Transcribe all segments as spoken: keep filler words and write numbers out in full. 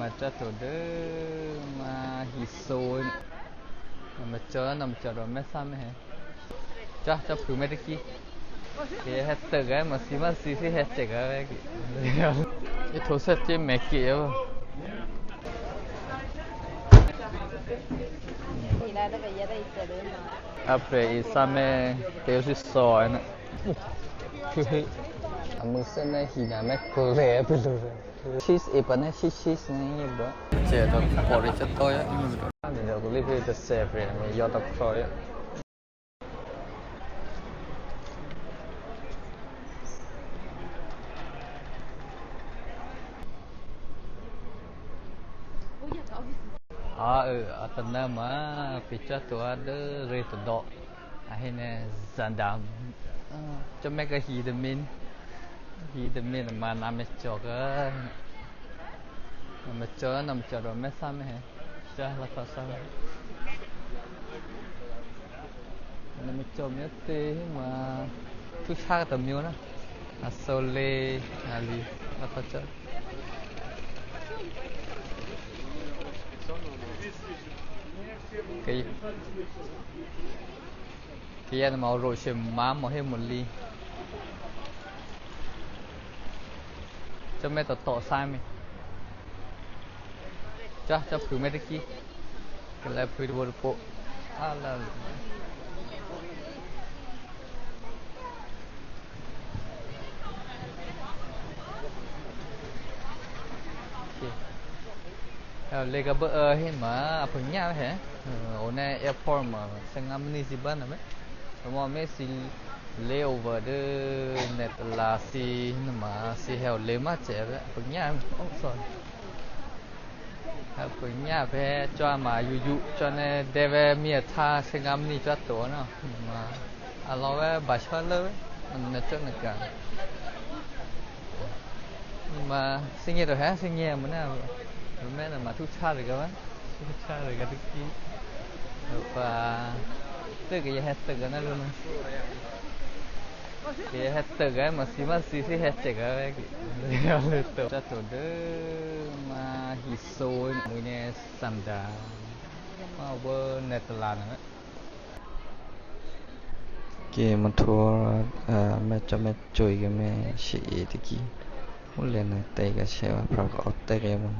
Cò́ to dố má hithǒ. Nò̌mècò́, nò̌mècò́ rò mèthá mèhè. Cò́, cò́ phû mètè̤kí. Kayǎ hè̌tôkè, mò̤sí má thǐ thǐ hè̌tôkè. Ihtǒ thè́ cemè̤ ke ó. Aprè̤ i thǎmè̤ tè̤ ó thǐ thò ná. Amû̌ thè́ ná hi ná mè̤ klè̌ pṳ́ lǔ. Cheese e pǎ ná cheese, cheese ná yě bro. Cè to pò̤ rě cò́tò̤́ yá. Ni dò kò liphe tôthèprè̤ mi yǒ tôprè̤ yá. A ê, a tanǎ ma pè̤ cò́ to á dố rě tôdò̌. A hé nè̤ zanda, cò́mè̤ kǎ hi tômě, hi tômě ma nò̌mècò́ kǎ. Nò̌mècò́, nò̌mècò́ rò mèthá mèhè. Cò́ lò̌htháthá. Nò̌mècò́ mèthá héma htwǒhtya tômě ná. A sǒlé, a lǐ, lò̌hthácò́. Kayǎ, kayǎ nuôma oro̤shyě má̤ mò̤ hé mò̤lǐ. Cò́mè̤ tôtò̤ thǎ mè̤. Cò́, cò́ phû mètè̤kí. Kalè̌ phû tôbǒ tôbǒ. Á, lǎ. Lě kǎ bố, ë, héma a phû nyá hè. Ò, ná airport ma thè́ngǎ mní thǐ bá nè̤ mé. Rò mèthí layover dố Netherlands thǐ nuôma thǐ hè̌ ò lě má cè a phû nyá. Oh, sorry. A phû nyá phè̌ cò́ ma yǔyǔ cò́ ná dè́vè̤ mi a htá thè́ngǎ mní cò́ to ná. Ma a lò̌ vè̤́ bashò́ lố nè̤ cò́ nè̤ ka̤. Ma thígně to hé, thígně mona. Mènà ma htwǒhtya rû̌ kǎ, htwǒhtya rû̌ kǎ tôkyě. Rò pǎ tốkayǎ hè̌tôkè ná lǔ ná. Kayǎ hè̌tôkè, mò̤sí má thǐ thǐ hè̌tôkè. Lǔ to. Cò́ to dố má hithǒ mǔ nè̤ Zandam. Má ǔ bố Netherlands nuô. Ke mò̌htwǒ, a, mècò́mècò́ ke mèthí tôkyě. Ǔlè̌ nuô tè̤ kashè́ vǎ prapǎ tè̤ kayǎ mò̌.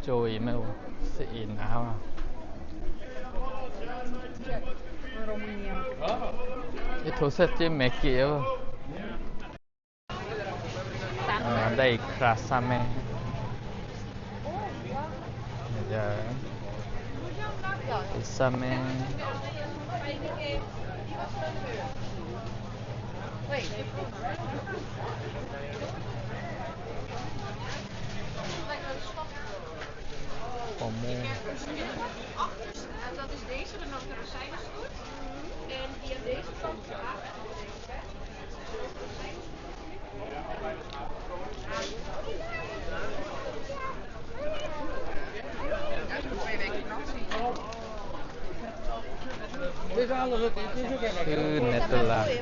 Còi mèo, sè nǎ. Ihtǒ thè́ cemè̤ ke ó. A, dai krasame. Ya. Same. Pomô. En dat is deze, de mandarijn is goed. En via deze kant gaat. Ư, Netherlands.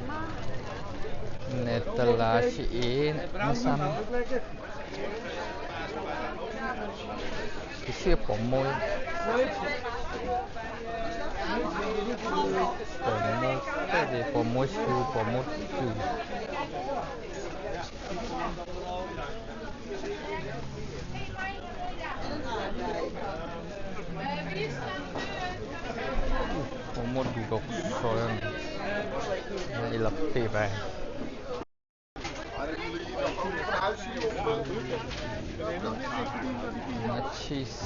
Netherlands, Siên, Assam. Kìshyé pomô. Pomô, tè̤dě pomô shu, pomô shu. Pomô du kok soyan. Ilapte bai. Cheese.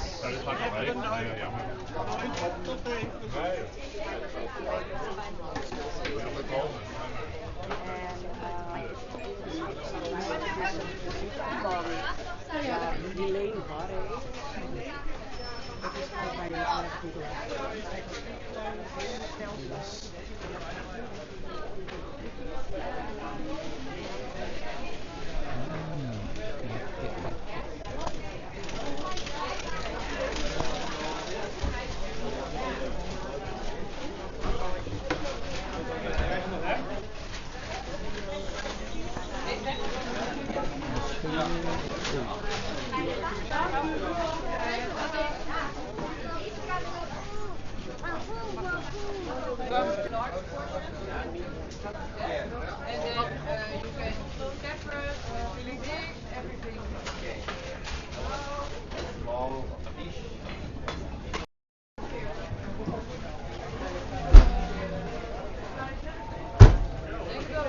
And then, uh, you can separate, uh, big, everything. Small fish.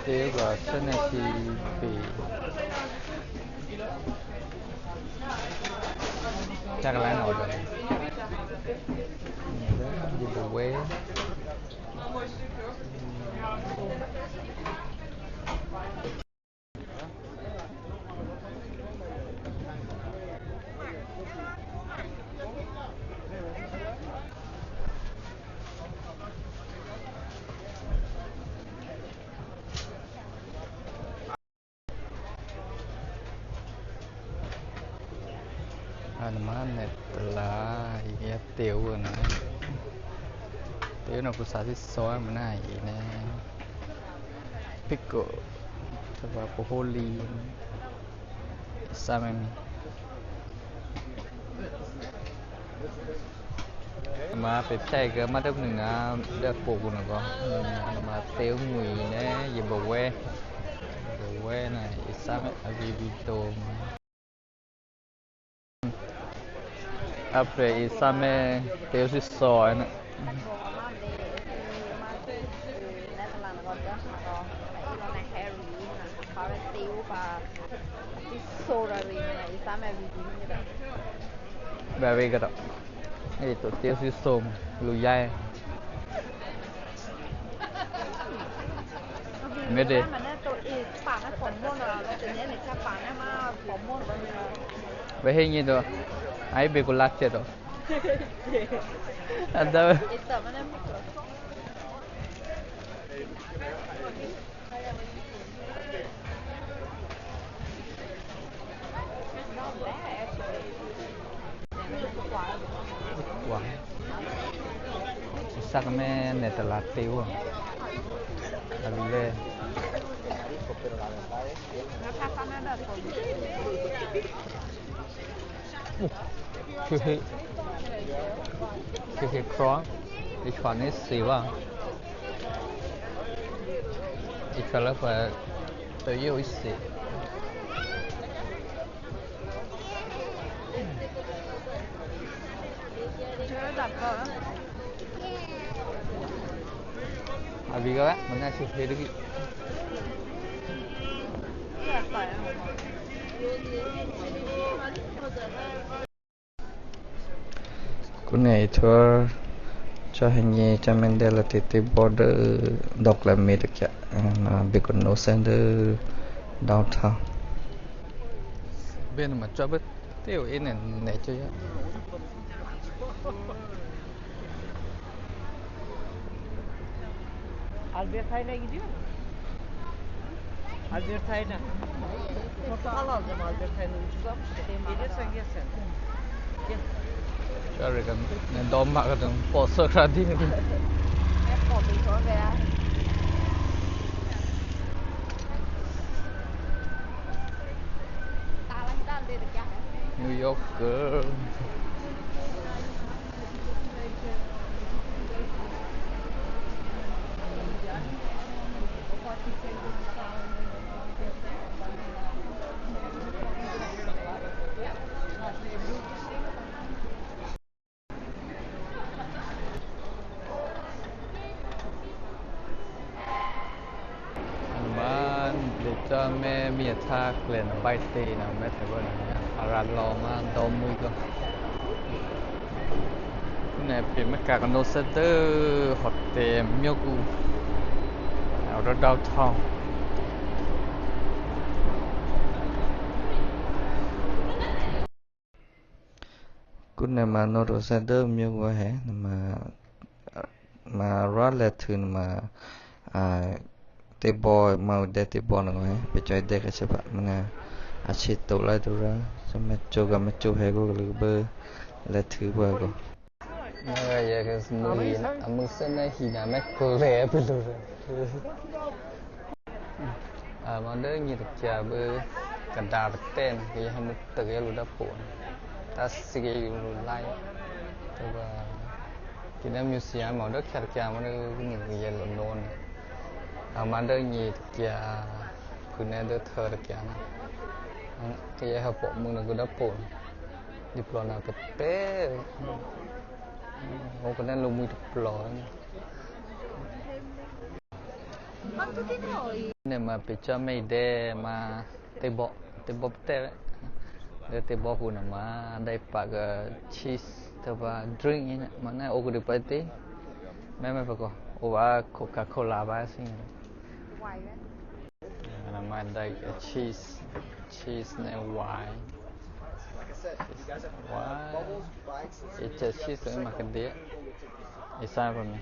Teo ga sè́nè̤ sǐphe. Chak lái nò̌ dò̌. Giveaway. Anema nè̤talǎ, ya teo nè̤. Teo nè̤ khusa sísò̌ mona iné. Pickle, tava poholi, samèmi. Ma pephyákuô̌ mátốpnuô ná dố pokǔ nò̌kò̌. Ma teóngwǐ̤ né, giveaway. Giveaway ná isá avǐvǐ to. Après isá mé teósíthò̌ ná. Very good. Ê, to teósíthò̌ lǔyě. Me̤tě? Vǎ hé nyě to. A hé běkǔlǎ htyě to. A dố. Wa. Isá mé nè̤talǎ teo. A lulé. Hé hé. Hé hé kró. Ikhwa ní se wa. Ikhwa lốpǎ tôyě isi. A vǐ̤ kǎ, mò̤́nyá shyěshyě dố. Kune ihtwó chá hényě chá mèndè́ lǎtè̤tè̤bò́ dố dò̌klè̌mě tôkyǎ, na běkònósè́ dố downtown. Běnuôma cò́ bố tè̤o é nè̤ nè̤ cò́ yá. Albert Heijn gidiyor mu? Albert Heijn. Portakal alacağım Albert Heijn'in, ucuz almıştı. Geliyorsan gel sen. Gel. Şöyle kan, ne dom bakalım, poso kradi. Hep oldu ya. New York girl. Anema dicò́ mè̤́ myěhtá klè̌ nò̌ báitě nò̌ mè̤́htè̌ bố nò̌ arǎ lò̌ má dò́mwí kó. Nè̤ pè mè̤́ka̤ kanǒ thè́ dố hotel myókǔ. Arǎ downtown. Kúnè ma nò̌ ro̤thè́ dố myěkhu hè, nè̤ma, ma rwálè̤htû nè̤ma, a, table, ma odè̌ table nè̤ma hè, pè̤ cò̤̌ dè̌ kachè́ pǎ, mènà, a shyěto̤ lái to rá, shyémè̤cwó̤, mè̤cwó̤ hè̌ kó kalû̌ bố lè̤htû pǎ kò. Nè̤ yě khuô̌mû hi, a mû̌thè́ ná hi ná mèklè pilo. A, mò̌ dố nyětakyǎ bố kadǎ patè́ nuô, kayǎ hè̌mǔ tôkyǎ lǔ dápò nuô, tǎ̤thyěkyǎ lǔ lá̤. Tǎ, kayǎ museum mò̌ dố khyátakyǎ mò̌ dố kayǎ lǒnǒ nuô. A, mò̌ dố nyětakyǎ, khuô̌nè́ dố htǎtakyǎ nuô, kayǎ hè̌pò̤mû̌ nuô kayǎ dápò nuô. Diploma patè́. Ó khuô̌nè́ lǔmwǐ̤ tôplò. Nè̤ma pè̤ cò́ mè̤̌dè̌ ma table, table patè́. Dố table kǔ nuôma dai pǎ kayǎ cheese tôba drink yěnuô, mò̌ nè̤ ó kuô̌dû pǎ tě. Mè̤̌ mè̤̌ pǎ kò, ó vǎ Coca-Cola vǎ thǐ. Nè̤ma dai kayǎ cheese, cheese nè̤ wine. Wine. It's a cheese nè̤ma kadě. It's a for me.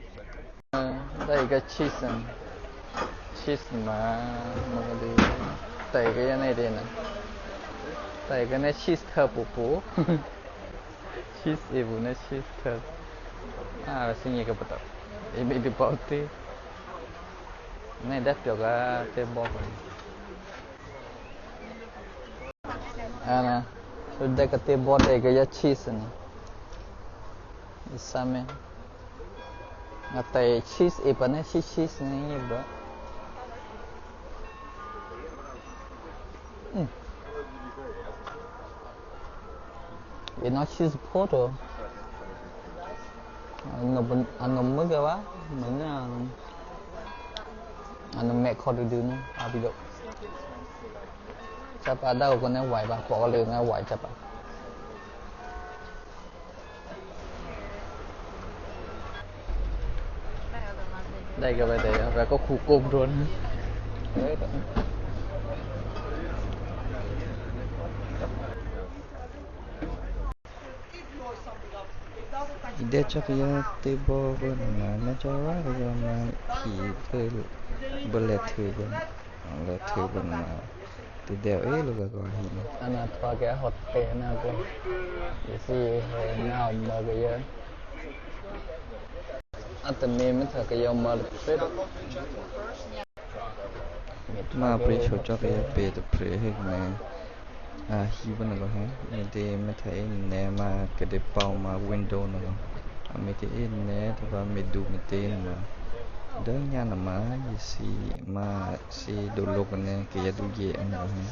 Dai kayǎ cheese, cheese ma, ma kadě. Tǎ kayǎ nè̤̌dě nuô. Tǎ kayǎ nè̤̌ cheese htû̌ pwǒ̤pwǒ̤. Cheese e pwǒ̤ nè̤̌ cheese htû̌. A, thǐ nyě kayǎ pǎ tǎ. È mè̌dû pǎ tě. Nè̤̌ dá pyò̤ kayǎ table kǔ. Ana, so dai kayǎ table dai kayǎ cheese nuô. It's a me. Nga tǎ cheese e pǎ nè̌ cheese cheese nè̌ yě bǎ. Hmm. È nò̌ cheese phǒ to. A nò̌, a nò̌ mû̌ kayǎ vǎ, mû̌ nè̌, a nò̌ mè̌ khò̌ dûdû nè̌, a bǐ dǒ. Chapa dá o kò nè̌ wai pǎ, khwò̌ lû nè̌ wai chapa. Dai kayǎ pǎ tě, pǎ kò khǔ kǒ pruô̌ nè̌. Idè̌ cò́ kayǎ table bố nè̌ma, mè̌ cò́ rá kayǎ ma hi bố, bố lè̌htû̌ bố, lè̌htû̌ bố nè̌ma, tadè̌ o é lǔ kayǎ hi nè̌. Ana htwa kayǎ hotel nè̌ kò, isi hè̌ nè̌ o mò̌ kayǎ. A tamě mè̌htya kayǎ mò̌ tôprè̤. Má a pryěshyocò́ kayǎ pě tôprè̤ hé nè̌, a hi bố nè̌ kò hé, me̤tě mè̌htya é nè̌ ma kadě pǎ ma window nè̌ kò, a me̤tě é nè̌ tôba me̤du me̤tě nè̌ ma, dố nyá nè̌ ma, isi ma, si dolǒ kènè̌ kayǎ dǔzè̌ nè̌ kò hé,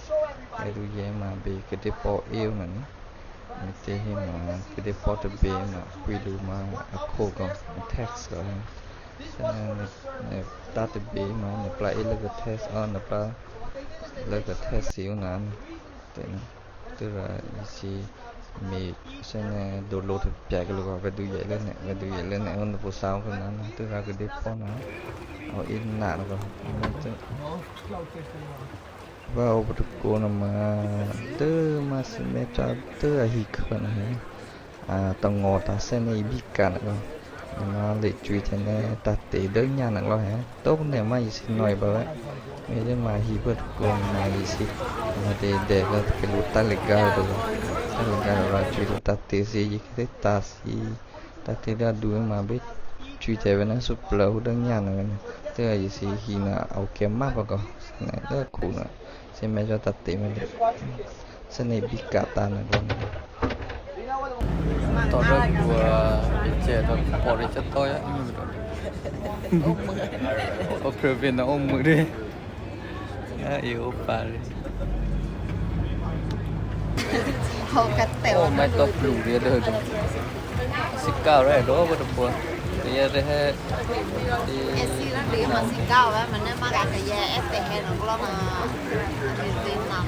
kayǎ dǔzè̌ ma bě kadě pǎ é nè̌. Me̤tě hé ma, kadě pǎ tôbě ma, kwǐ lǔ ma, a khǒ kò, a tax kò hé. Thè́nè̌, nè̌, nè̌ tá tôbě ma, nè̌ plá é lốkò tax, ó, nè̌ plá lốkò tax si ó nè̌, tè̤ nè̌. Tû́rò isi me̤, thè́nè̌ dolǒ tôpyǎ kèlǔ kò, vè̤̌dǔzè̌ lố nè̌, vè̤̌dǔzè̌ lố nè̌, ó nè̌ pṳ̌ sǎ ó kènè̌, tû́rò kadě pǎ nè̌, ó é nè̌ kò, vǎ o pǔ tôkǔ nè̌ ma, tû́ ma thǐ mè̌ cò́ tû́ a hi khû̌ nè̌ hé. A, tôngò̤ tǎ̤thè́ nè̌ ibíka̤ nè̌ kò. Nè̌ ma lěcwǐ hte nè̌ tǎ̤te̤ dố nyá nè̌ lò̌ hé. Tó̤ nè̌ ma isi nò̌ e pǎ wé. Me̤ dố ma hi pǔ tôkǔ nè̌ ma isi. Nè̌ tě dè kò kèlǔ tǎ̤lehgǎ to. Tǎ̤lehgǎ to rǎ cwǐ to tǎ̤te̤ thǐ yě kètá thǐ. Tǎ̤te̤ dố adu ma bí cwǐ hte vè̌ ná súplô̌ hú dố nyá nè̌ vè̌ nè̌. Tû́ a isi hi nè̌ a o kèmá pǎ kò. Nè̌ dố khǔ nè̌. Thǐ mè̌ cò́ tǎ̤te̤ mè̌. Thè́nè̌ bíka̤ tǎ nè̌ kò. Tò̤ dố kǔ, a, Ecè dố pò̤ rě cò́tò̤́ yá. Ó pruô pě nè̌ ó mû̌ dě. Á, e ó pǎ rě. Ó mè̌ tò̤ plû rě dố. Sǐká rè́ dǒ bố tôphuố. Kayǎ rè́ hé. Èsì rò lè̌ ma sǐká wè̌, mè̌ nè̌ ma kayǎ è́pè̤ hè̌ nò̌ klò́ ma. Èsì ma.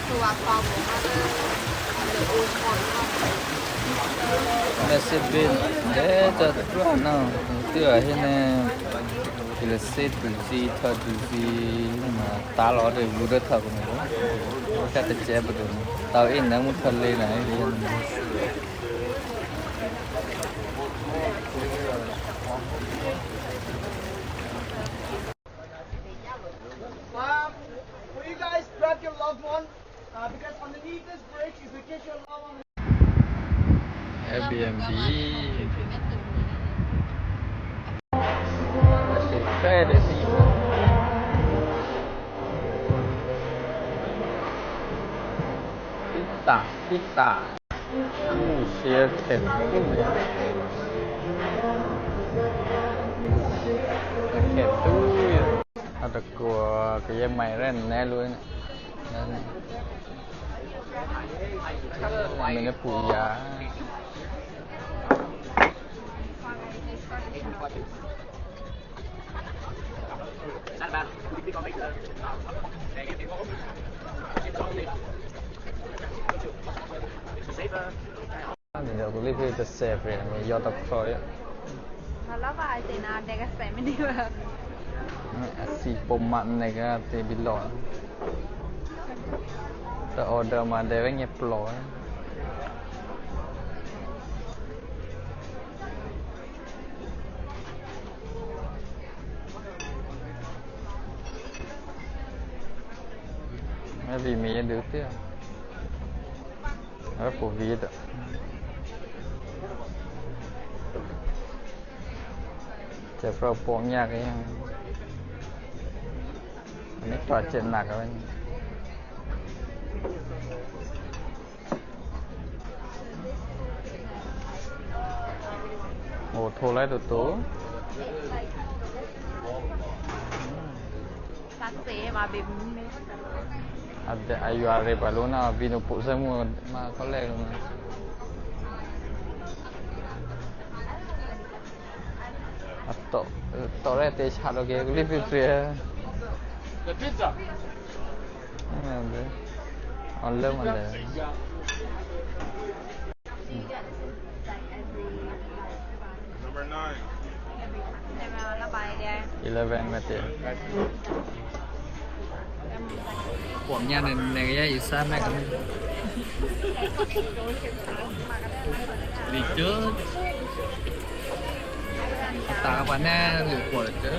Tuwa pa mo ma lè. Lè o mo. Mè̌ sǐbě dè̌ cò́ tôphuố nò̌, tû́ a hé nè̌. Lasi duzi, htò duzi, ma tǎ̤lò̌ dố lǔ dố htòkǔ nuô. Ǔ tǎ̤ tacè̤̌ pǎ dû. Tǎ̤ inè̤ mú htò̌lě nuô. Clap. Will you guys grab your loved one? Uh, because underneath this bridge, if you get your loved one, Airbnb. Pizza, pizza. Ǔ shyé kèmkṳ́. Kèmkṳ́. A tôkwo kayǎ mè̤ rè́ nè̤ lǔ. Mè̤ nè̤ pṳ́ yǎ. Nè̤ kò lě phe tôthèphè nè̤ yǒ tôprè̤. Malava ai tè̤ ná dèkasè mè̤ ní vǎ. A si poma nè̤ ka tè̤ bilò. Tôò dô̌ ma dèvè̤́ nyěplò. Vǐ̤ me̤ dû thyá. Vǐ̤ pṳ̌ vǐ̤ tô̌. Cè̤phrô̌ pò̤́nyǎ kayǎ. Ané̤ twa̤ cè̤ nak kayǎ. Ohtwǒ lái toto. Sǎsě ma bě mǔ mě. A dè, a yǒ aré̤ pǎ lǔ ná vǐ̤ nuô̌ pṳ́ thè́mǔ ma khò́lè́ lǔ. A tò, tò rè́ tě shyalò̌ kayǎ klyěphyěphyě. The pizza. Alô mà lè. Number nine. Eleven mà tě. Kuô̌nyǎ nè̤, nè̤ kayǎ isá mè̤ kayǎ. Lǐ cû́. Tǎ̤ pǎ nè̤ lǐ kuô̌ cû́.